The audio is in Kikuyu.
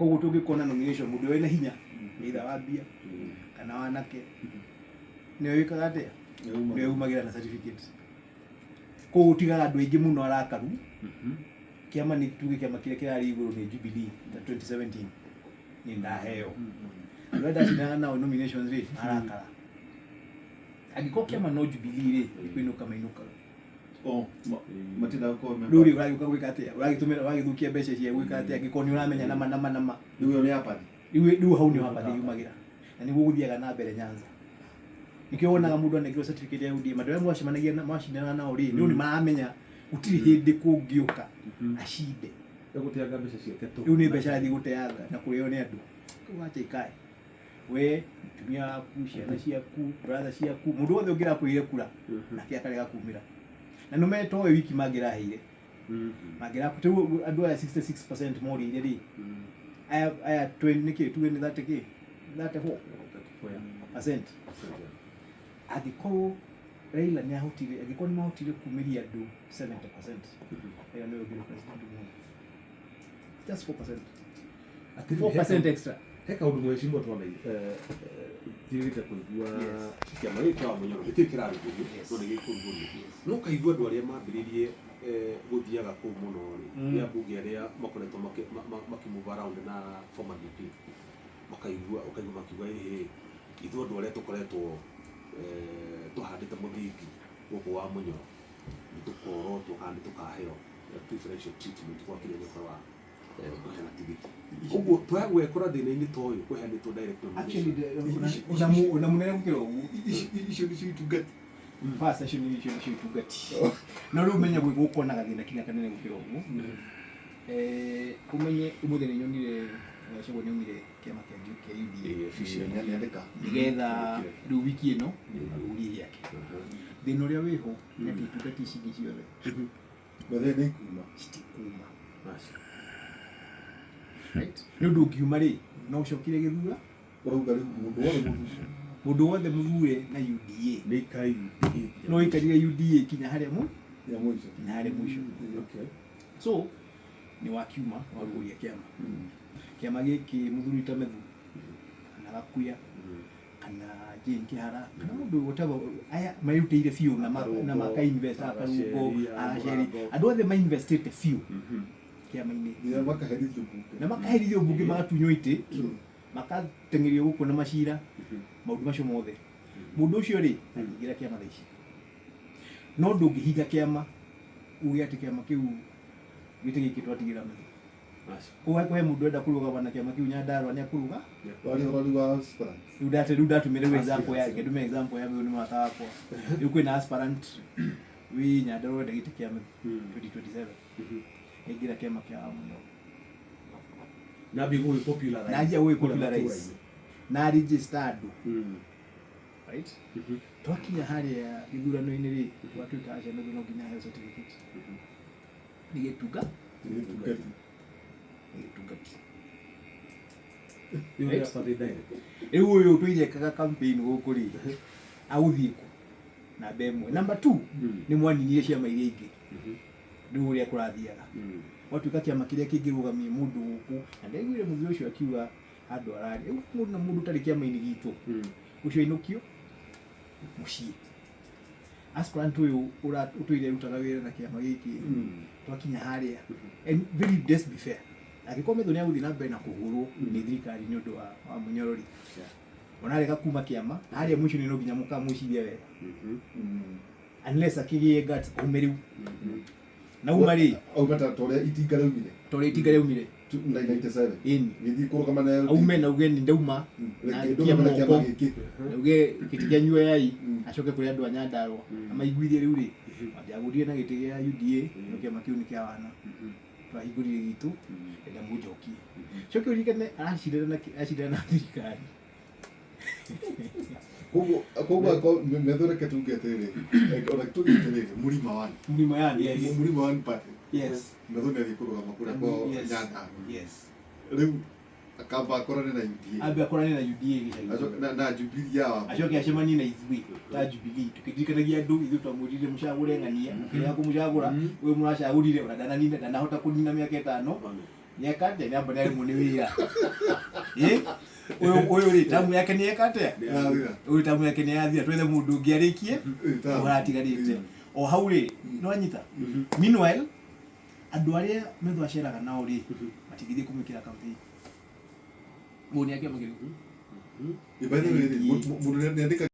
Koguo tũngĩkona nomination mũndũ wĩna hinya, either wa mbia kana wanake, nĩwe wĩkaga atĩa? Nĩwe umagĩra na certificate. Koguo ũtigaga andũ aingĩ mũno arakaru. Kĩama nĩ tuge kĩama kĩrĩa kĩrarĩ igũrũ nĩ Jubilee ta 2017 nĩ ndaheo. Andũ arĩa ndacindanaga nao nominations rĩ marakara. Angĩkorwo kĩama no Jubilee rĩ, nĩ kũinũka mainũkaga. Oh, matindaga gũkorwo Rĩu rĩ ũragĩũka gwĩka atĩa? Ũragĩtũmĩra ũragĩthũkia mbeca cia gwĩka atĩa angĩkorwo nĩ ũramenya nama nama nama. Rĩu ĩyo nĩ apathy. Rĩu hau nĩho apathy yumagĩra. Na nĩguo gũthiaga na mbere Nyanza. Nĩkĩo wonaga mũndũ anengerwo certificate ya UDA, andũ arĩa mwacemanagia na mwacindanaga nao rĩ, rĩu nĩ maramenya gũtirĩ hĩndĩ kũngĩũka acinde. Egũteanga mbeca ciake tũhũ. Rĩu nĩ mbeca arathiĩ gũteanga na kũrĩo nĩ andũ. Rĩu wacha ikae. We, mũtumia waku, ciana ciaku, brother ciaku, mũndũ wothe ũngĩrakwĩrire kura, nake akarega kumĩra. Na nĩũmenye to we wiki mangĩraheire. Mangĩrakũ rĩu andũ aya 66% morĩire rĩ, aya 20 nĩkĩ tuge nĩ 30 kĩ? 34%. Angĩkorwo Raila nĩ ahotire, angĩkorwo nĩ mahotire kumĩria andũ 70%, Raila nĩwe ũngĩrĩ president ũmũthĩ. Just 4%. 4% extra. He kaũndũ mheshimiwa twana njirĩte kũigua kĩama gĩkĩ kĩa Wamunyoro gĩtirĩ kĩrarugũrio no nĩ gĩkũrugũrio, no ũkaigua andũ arĩa mambĩrĩirie gũthiaga kũu mũno rĩ nĩ ambunge arĩa makoretwo makĩ move around na former DP, makaigua ũkaigua makiuga ĩhĩ ithuĩ andũ arĩa tũkoretwo tũhandĩte mũthingi gũkũ Wamunyoro nĩ tũkorotwo kana nĩ tũkaheo preferential treatment gwakinya nĩ ũhoro wa kũheana tigiti. Ũguo twaya gwekora thĩna-inĩ ta ũyũ kũheanĩtwo direct Actually, nomination. ona mũnene gũkĩra ũguo. Icio nĩcio itungati. First, acio nĩ icio nĩcio itungati. No rĩu ũmenye gwĩ gũkona gathĩna kinya kanene gũkĩra ũguo. Ũmenye ũmũthĩ nĩ nyonire Gachagua nĩ aumire kĩama kĩa UDA. Official. Nĩandĩka. Nĩgetha rĩu wiki ĩno arugurie gĩake. Thĩna ũrĩa wĩho nĩ atĩ itungati ici ingĩ ciothe Methĩ nĩ ikuma. Citikuma. Right? Nĩ ũndũ ũngiuma rĩ, no ũcokire gĩthura. Ũrauga rĩu mũndũ wothe mũthure. Mũndũ wothe mũthure na UDA. Nĩ ikare UDA. No ikarire UDA kinya harĩa mu Ya mũico. Kinya harĩa mũico. So nĩ wakiuma warugũria kĩama. Kĩama gĩkĩ mũthuri ta Methu kana Gakuya kana Jane Kĩhara kana mũndũ whatever, aya merutĩire biũ na maka invest, Akarungo, Agaceri, andũ othe ma investĩte biũ kĩama-inĩ. Nginya makaherithio bunge. Na makaherithio bunge, magatunywo itĩ, magateng'erio gũkũ na macira, maũndũ macio mothe. Mũndũ ũcio rĩ angĩingĩra kĩama thaa ici, no ndũngĩhinga kĩama uge atĩ kĩama kĩu gĩtĩ gĩkĩ twatigĩra Methu. Koguo he mũndũ enda kũrũgama na kĩama kĩu Nyandarua, nĩ akũrũga. Warĩ ũrori wa aspirants. Rĩu ndatũmĩra rĩu example ya reke ndũme example ya Methu, nĩ mũrata wakwa. Rĩu kwĩna aspirant wĩ Nyandarua ũrenda gĩtĩ kĩa Methu 2027, aingĩra kĩama kĩa Wamunyoro. Na ambie gũgĩ popularize. Na anjia gũgĩ popularize na register andũ, right? Twakinya harĩa gĩthurano-inĩ rĩ, gwatuĩka aca, Methu no nginya aheo certificate nĩ gĩtunga. Nĩ gĩtungati. Nĩ gĩtungati. Rĩu nĩ apathy direct. Rĩu ũyũ tũirekaga campaign gũkũ rĩ, agũthiĩ kũ? Namba ĩmwe. Namba two, nĩ mwaninire ciama iria ingĩ. Rĩu ũrĩa kũrathiaga, gwatuĩka kĩama kĩrĩa kĩngĩrũgamia mũndũ gũkũ, na ndaiguire mũthuri ũcio akiuga handũ ararĩ rĩu mũndũ na mũndũ ũtarĩ kĩama-inĩ gitũ ũcio ainũkio mũciĩ. Aspirant ũyũ ũtũire rutaga wĩra na kĩama gĩkĩ, twakinya harĩa, and very, let's be fair, angĩkorwo Methu nĩ agũthiĩ na mbere na kũhũrwo nĩ thirikari nĩ ũndũ wa mũnyorori, ona arega kuma kĩama harĩa mũico nĩ no nginya mũkamwĩciria wega, unless akĩgĩe guts aume rĩu na uma rĩ. Auma ta ũrĩa itinga rĩaumire. Ta ũrĩa itinga rĩaumire. 1997. Ĩni. Gĩthiĩ kũrũgama na LD. Aume na uge nĩ ndauma na Reke njikie ndũgame na kĩama moko gĩkĩ. Na uge gĩtĩ kĩanyu oyai, acoke kũrĩ andũ a Nyandarua amaiguithie rĩu rĩ wanjagũrire na gĩtĩ gĩa UDA, no kĩama kĩu nĩ kĩa wana, twahingũrire gitũ, enda mũnjokie. Coke ũririkane aracindana na thirikari. Koguo akorwo Methu, reke tuge atĩrĩrĩ, ona tuge atĩrĩrĩ, Mũrima One. Mũrima yani, yes. Mũrima One Party. Methu nĩ athiĩ kũrũgama kũrĩa kwa Nyandarua. Rĩu akamba akorane na UDA. Ambe akorane na UDA gĩcagi. Acoke na Jubilee ya Wambo. Acoke acemanie na ithuĩ ta Jubilee tũkĩririkanagia andũ ithuĩ twamwĩrire mũcagũre ng'ania, mũkĩrega kũmũcagũra. Ũyũ mũracagũrire ona ndananina, ndanahota kũnina mĩaka 5. Nĩeka atĩa? Nĩamba nĩaremwo nĩ wĩra. Ĩ, ũyũ ũyũ rĩ, tamu yake nĩeka atĩa? Yathira. Ũyũ tamu yake nĩyathira, twethe mũndũ ũngĩ arĩkie Tamu. ũratigarĩte. O hau rĩ, nĩwanyita? Meanwhile, andũ arĩa Methu aceraga nao rĩ, matingĩthiĩ kũmwĩkĩra campaign. Mũndũ nĩ akĩama kĩrĩkũ? By the way, mũndũ nĩandĩka.